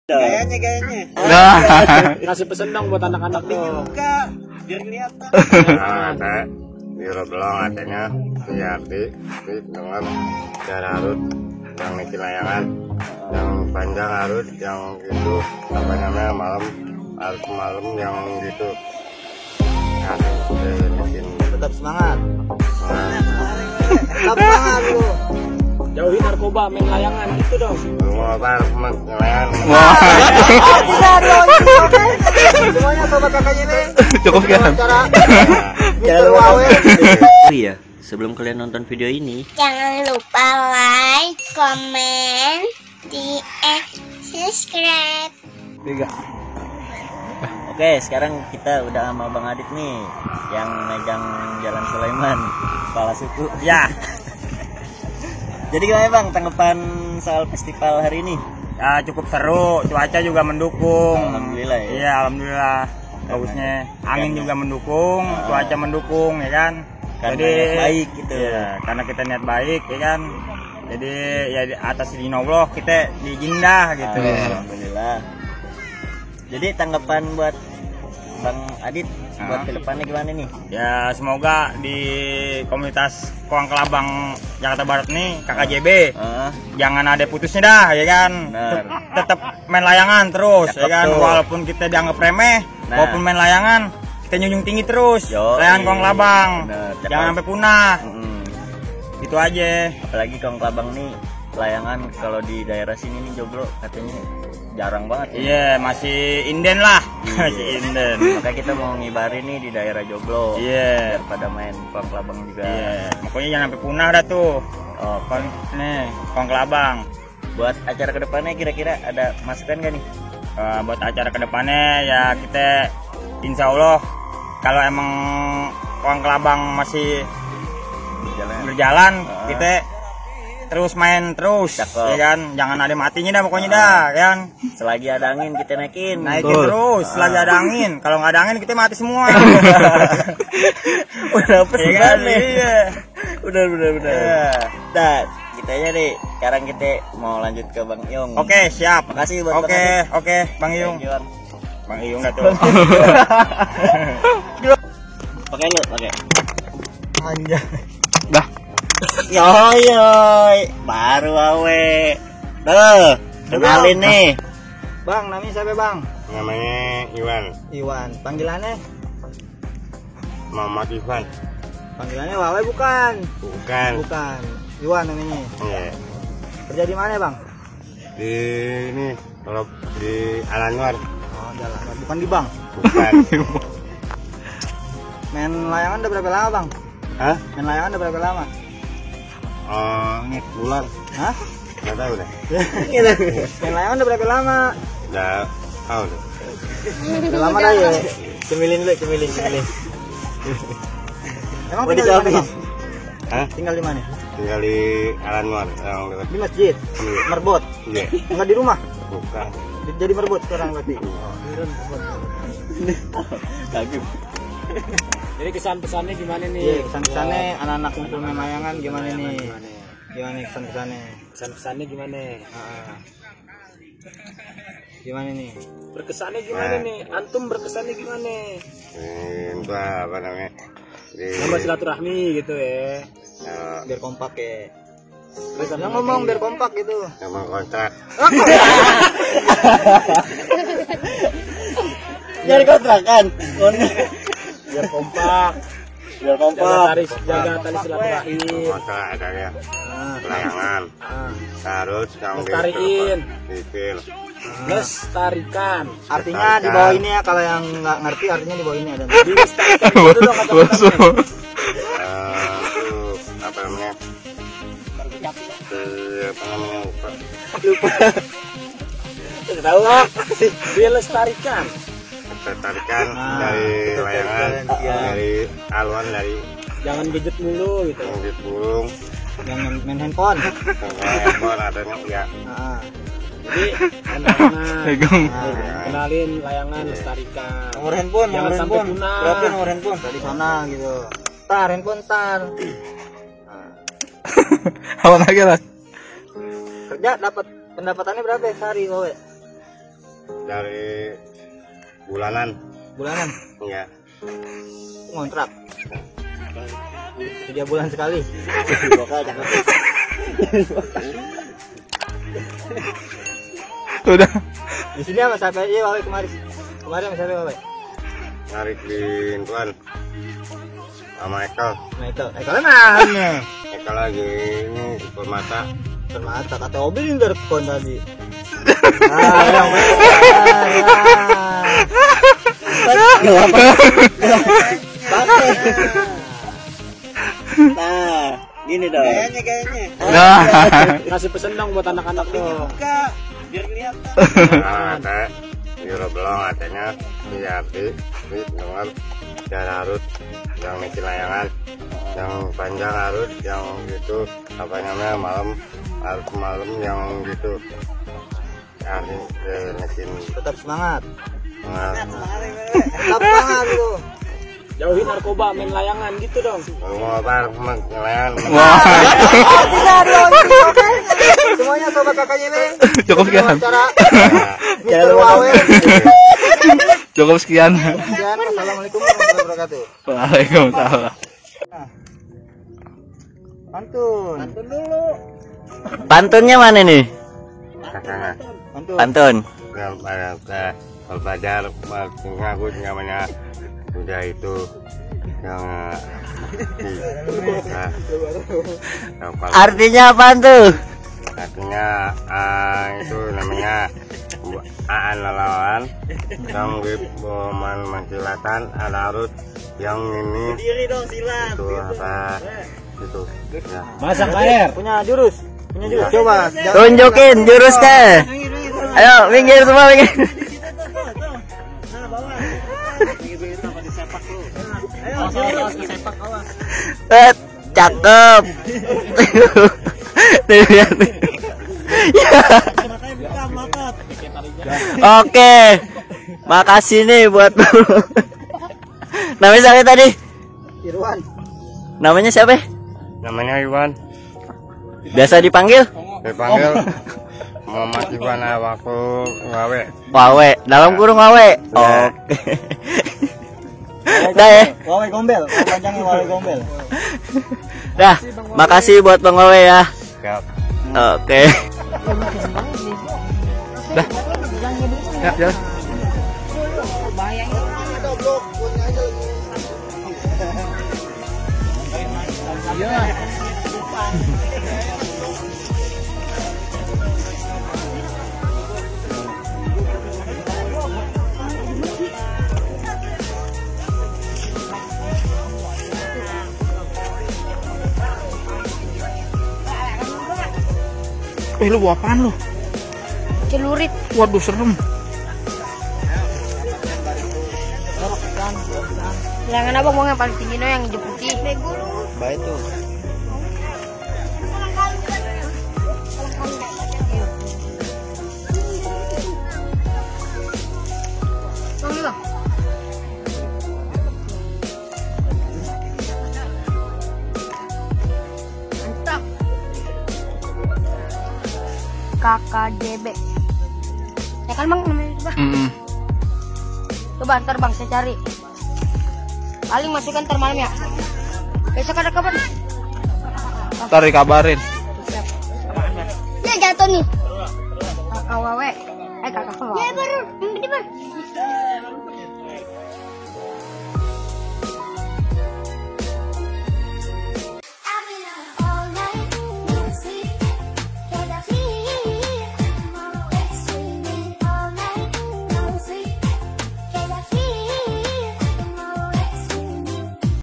Gayanya. Kasih pesan dong buat anak-anak tuh. Buka, biar kelihatan. Ada biro belong adanya Yardi dengan cara arut yang niki layangan yang panjang arut yang gitu apa namanya malam arut malam yang gitu bikin Tetap semangat. Tetap semangat lu. Jauhi narkoba, main layangan itu dong. semua apa layangan Tidak dong. Semuanya sobat kakaknya ini. Cukup kan? Cara Oh iya, sebelum kalian nonton video ini, Jangan lupa like, komen, di subscribe. oke, sekarang kita udah sama Bang Adit nih, yang megang Jalan Sulaiman, kepala suku. Ya. Jadi gimana Bang tanggapan soal festival hari ini? Ya cukup seru, cuaca juga mendukung. Alhamdulillah ya. Iya, alhamdulillah. Bagusnya, angin juga mendukung, cuaca mendukung, ya kan. Karena Jadi niat baik gitu. Iya, karena kita niat baik, ya kan. Jadi ya atas izin Allah kita diizin dah gitu. Alhamdulillah. Jadi tanggapan buat Bang Adit buat kedepannya gimana nih? Ya semoga di komunitas Koang Kelabang Jakarta Barat nih KKJB jangan ada putusnya dah, ya kan. Benar. Tetap main layangan terus, ya kan. Betul. Walaupun kita dianggap remeh, walaupun main layangan kita junjung tinggi terus. Layangan Koang Kelabang jangan sampai punah. Itu aja. Apalagi Koang Kelabang nih layangan kalau di daerah sini nih Joglo katanya jarang banget. Iya, masih inden lah. Masih inden. Makanya kita mau ngibarin nih di daerah Joglo. Iya. Biar pada main Koang Kelabang juga. Iya. Pokoknya jangan sampai punah dah tuh. Oh, Nih, Koang Kelabang. buat acara kedepannya kira-kira ada masukan gak nih? Buat acara kedepannya ya kita insya Allah kalau emang Koang Kelabang masih berjalan kita terus main terus. Cakep. Ya kan, jangan ada matinya dah pokoknya dah, kan. Selagi ada angin kita naikin. Terus selagi ada angin, kalau nggak ada angin kita mati semua. Udah apa Ya kan? Iya. Udah. Iya. Nah, kita aja deh. Sekarang kita mau lanjut ke Bang Iung. Oke, siap. Makasih buat Bang Oke, Adit. oke, Bang Iung. Thank you, Bang. Bang Iung dah tuh. Pakai lu, pakai. Anjay. Yoy, baru awe. Tuh, kenalin nih. Bang, namanya siapa Bang? namanya Iwan. Panggilannya? Muhammad Ivan Panggilannya Wawe bukan? bukan Bukan. Iwan namanya. iya. Kerja di mana Bang? Di ini kalau di Alanwar Oh, jalan. Bukan di Bang. bukan. Main layangan udah berapa lama Bang? Hah? Main layangan udah berapa lama? Ini bulan Hah? nggak tahu deh. Main layangan udah berapa lama? Udah tahu deh. Udah lama dah ya. Cemilin dulu, cemilin. Emang Mau tinggal di dijawabin? mana Bang? Hah? Tinggal di mana? Tinggal di Alanwar yang dekat. Di masjid. Iya. Merbot. Iya. Enggak di rumah. Bukan. Jadi merbot sekarang berarti. Kagum. Jadi kesan-pesannya gimana nih? Iya, kesan-kesannya anak-anak ngumpul main layangan gimana nih? Gimana nih kesan-kesannya? Kesan-pesannya gimana? Gimana nih? Berkesannya gimana nih? Antum berkesannya gimana? Ini apa namanya? Di Nambah silaturahmi gitu ya. Biar kompak ya. Terus Yang ngomong biar kompak gitu. sama kontrak. Nyari kontrakan. biar kompak. Biar Jaga tali silaturahim. Kontrak ada ya. Layangan. Harus kamu Lestariin. Dipil. Lestarikan. Artinya di bawah ini ya, kalau yang nggak ngerti artinya di bawah ini ada. Dilestarikan itu dong kata-katanya. Itu apa namanya? Apa namanya? Lupa. Tahu nggak? Dilestarikan. Tertarikan dari layangan, dari aluan, dari Jangan gadget mulu gitu. yang di burung, Yang main handphone. handphone adanya ya. Nah, Jadi anak-anak kenalin layangan lestarikan. nomor handphone, Jangan nomor sampai handphone. punah. Berapa nomor handphone? Dari sana gitu. Tar handphone tar. Awan lagi lah. Kerja dapat pendapatannya berapa ya sehari Wawe? dari bulanan. Bulanan. Iya. Ngontrak. 3 bulan sekali. Udah. Di sini sama siapa aja Wawe kemarin? Kemarin sama siapa Wawe? Narik di Tuan sama Ekel. Ekelnya mana? Ekel lagi ini ukur mata. Permata kata Obi ini dari kon tadi. Nah, gini dong. Kayaknya. Nah. Kasih pesen dong buat anak-anak tuh. Biar kelihatan. Nah, ada Euro belong katanya diarti di dengan jalan arut yang niki layangan yang panjang arut yang gitu apa namanya malam arut malam yang gitu arti nekin Tetap semangat. nah, Tetap semangat lu. Jauhin narkoba, main layangan gitu dong. mau apa layangan Wah. Tidak dong. Semuanya sobat kakak ini. Cukup sekian. Cara Jangan Mr. lupa Wawe. Cukup sekian. Sekian. Assalamualaikum warahmatullahi wabarakatuh. Waalaikumsalam. Pantun. Pantunnya mana nih? kakaknya Pantun. Pantun. yang pada belajar ngaku namanya udah itu yang Artinya apa tuh? artinya itu namanya aan lawan yang di boman mencilatan ada arut yang ini itu apa itu ya. Masak air. Punya jurus. Coba. Tunjukin jurusnya. Ayo minggir semua minggir. Cakep. Oke, makasih nih buat namanya siapa tadi? Irwan. Namanya siapa? Namanya Iwan Biasa dipanggil? dipanggil Muhammad Iwan waktu ngawe Wawe, dalam kurung Wawe. Ya. Oke. Dah ya. Wawe Gombel. Panjangnya Wawe Gombel. Dah, makasih buat Bang Wawe ya. siap. Oke. Ya, jalan. Lu bawa apaan lu? Celurit. Waduh serem. Jangan abang mau yang paling tinggi no yang hijau putih. Baik tuh. Mantap. KKJB. Ya kan bang namanya coba. Coba ntar bang saya cari. Paling masukkan ntar malam ya. Besok ada kabar. Ntar dikabarin. Ya jatuh nih. Kakak Wawe. Kakak Wawe. Ya baru. Yang gede bang.